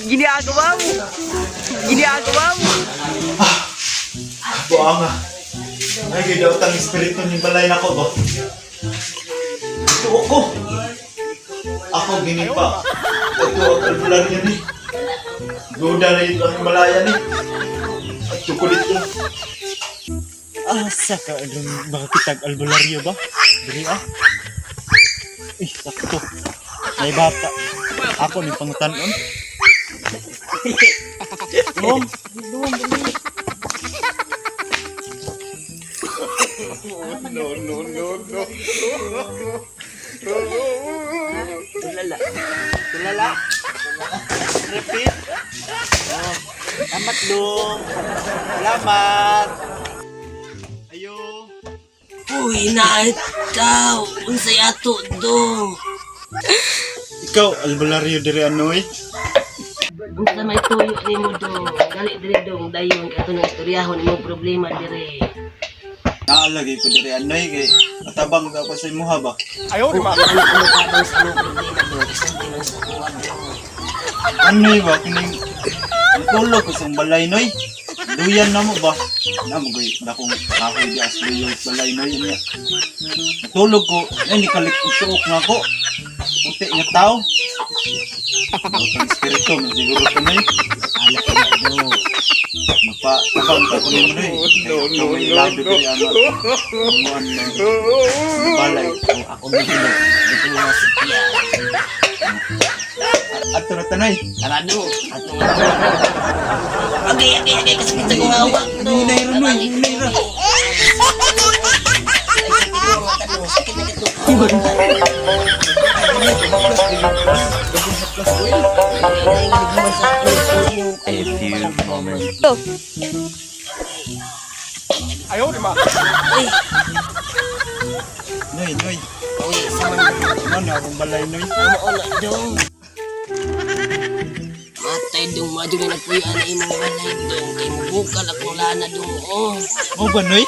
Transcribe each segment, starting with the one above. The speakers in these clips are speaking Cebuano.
Ginagawa mo! Ginagawa mo! Buanga. Ay, gid ang espiritu ni balay nako ba? Ito ko. Ako gini pa. Ito ang albularyo ni. Duda na ito ang balaya ni. At kukulit ko. Ah, saka dun baka kitag albularyo ba? Dili ah. Eh, sakto. May bata. Ako ni pangutanon. Dong, dong, dong. Tulala. Tulala. Repeat. Oh, salamat, Dong. Salamat. Ayo. Uy, naitaw. Unsay ato dong. Ikaw, albularyo diri anoy. Unsa may tuyo nimo dong. Dali diri dong dayon ato nang istoryahon imong problema diri. Naalagay ko diri anoy kay matabang ka pa sa imuha ba. Ano ano tabang sa imong problema dong? Isulti man sa kuha dong. Anoy ba kining natulog ko sa balay noy. Duyan na mo ba? Na mo gay dakong kahoy di as duyan sa balay noy niya. Natulog ko, ay nikalik og tuok na ko. Puti nga tao. Ang espiritu man siguro to noy. Ala ka na dong. Mapatabang ka ko nimo noy. No, no, no, no. Ano, balay. Kung ako dito dong, dito nga si Pia. Ato na tanay. Tara dong, ato nga dong. Agay, agay, agay, kasakit sa kong hawak dong. Hinay ra, Noy, hinay ra. Ay, sakit ko nga dong, sakit na kitong hawak. A few moments. Uy, Noy, noy. uy, sama na. Ano na akong balay noy? Ano na dong. Matay dong, madyo na nagpuyan na imong balay dong. Kay mubukal akong lana dong, oh. Mo ba noy?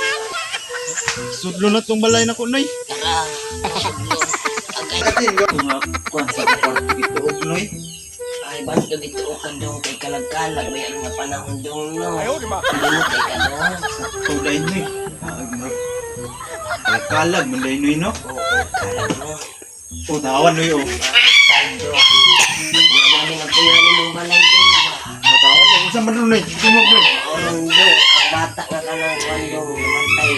Sudlo na tong balay nako noy. Tara, dong. Agay, Nga kuan sa kwarto gituog noy. ay, bantog ito ka dong. Kay kalag-kalag, may ano nga panahon dong, no. Limot kay ka dong. Sakto day noy. Ah, murag kalag man day noy no. Oo, kalag, no. O tawan noy oh. Matay dong. Wala nagpuyan imong balay dong. Tawan noy unsa man noy? Tumog noy. Oron dong, ang bata nga kanang kuan dong, namatay.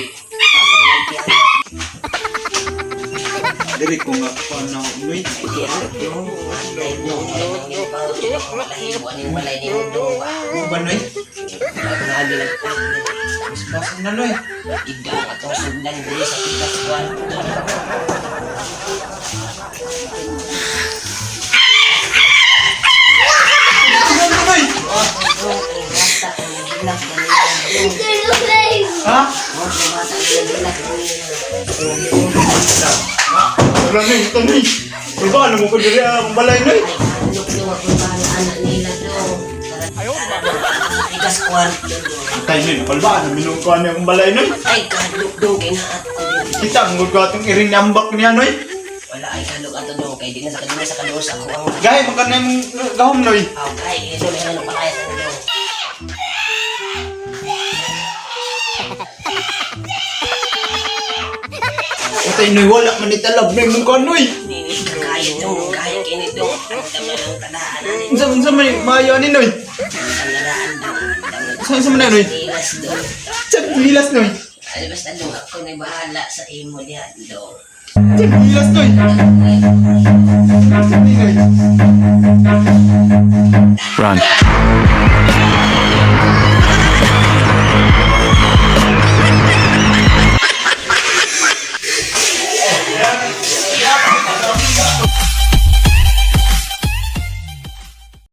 Diri ko nga kuan na ako, noy. Mo ba noy? Mas na noy. Ano noy? Ha? Wala noy, ito noy. Diba, alam mo ko diri ang balay noy. Ikas kwarto dong. Atay noy, nakalbaan na minung kuan akong balay noy. Ay, kadlok dong, kay naat ko din. Kita ang ko atong iring nambak niya noy. Wala ay kadlok ato dong, kay di na sa kanila sa kadusa ako ang Gahi man kanay mong gahom noy. Okay, ito na yung palayas na dong. Utay noy wala man italab noy mong kuan noy. Hindi kaya dong, kaya kini dong. Ang dami ng tadaan ani. Unsa unsa man maayo ani noy? Ang tadaan dong. Unsa unsa man noy? Nilas dong. Sa nilas noy. Ay, basta dong, ako na bahala sa imo diha dong. Sa nilas noy. Sa noy. Run.